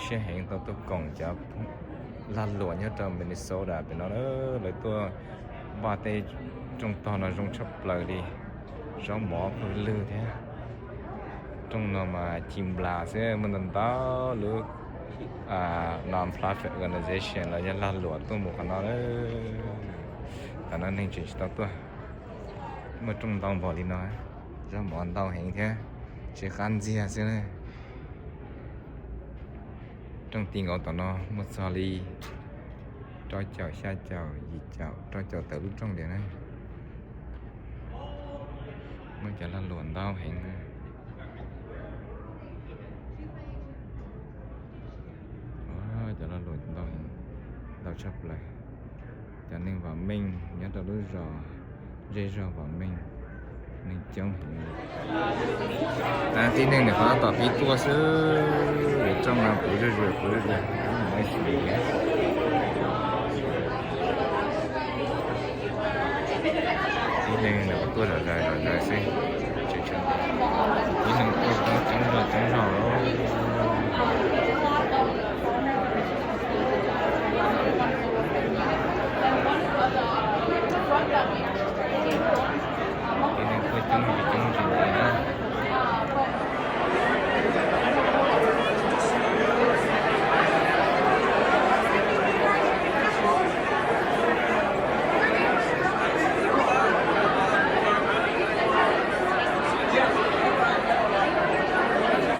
Siab heev tau tuaj koom cov lag luam nyob rau Minnesota pem no. Lawv tuaj npaj tej rooj tog no zoo tshaj plaws li, zaub mov pawg lwg thiab. Rooj no mas ci nplas xwb, muaj ntau ntau lub non-profit organization los yog lag luam tuaj mus qhov no. Tam no neeg tseem tsis tau tuaj, muaj rooj ntau npaum li no, zaub mov ntau heev thiab, tsis qab ntxiag xwb na. Rooj ti nkaus tom no muaj txog li rau caum, xya caum, yim caum, rau caum tawm lub rooj tiag na. Muaj cov lag luam ntau heev. Cov lag luam ntau heev, ntau tshaj plaws. Cov neeg vam meej nyob rau lub zos, zej zog vam meej, neeg coob heev. Tib neeg ntawm qhov no tom pib tuaj xwb, yuav rooj no puv zuj zus puv zuj zus, tib neeg ntawm qhov tuaj zom zaws zom zaws xwb. Tib neeg tuaj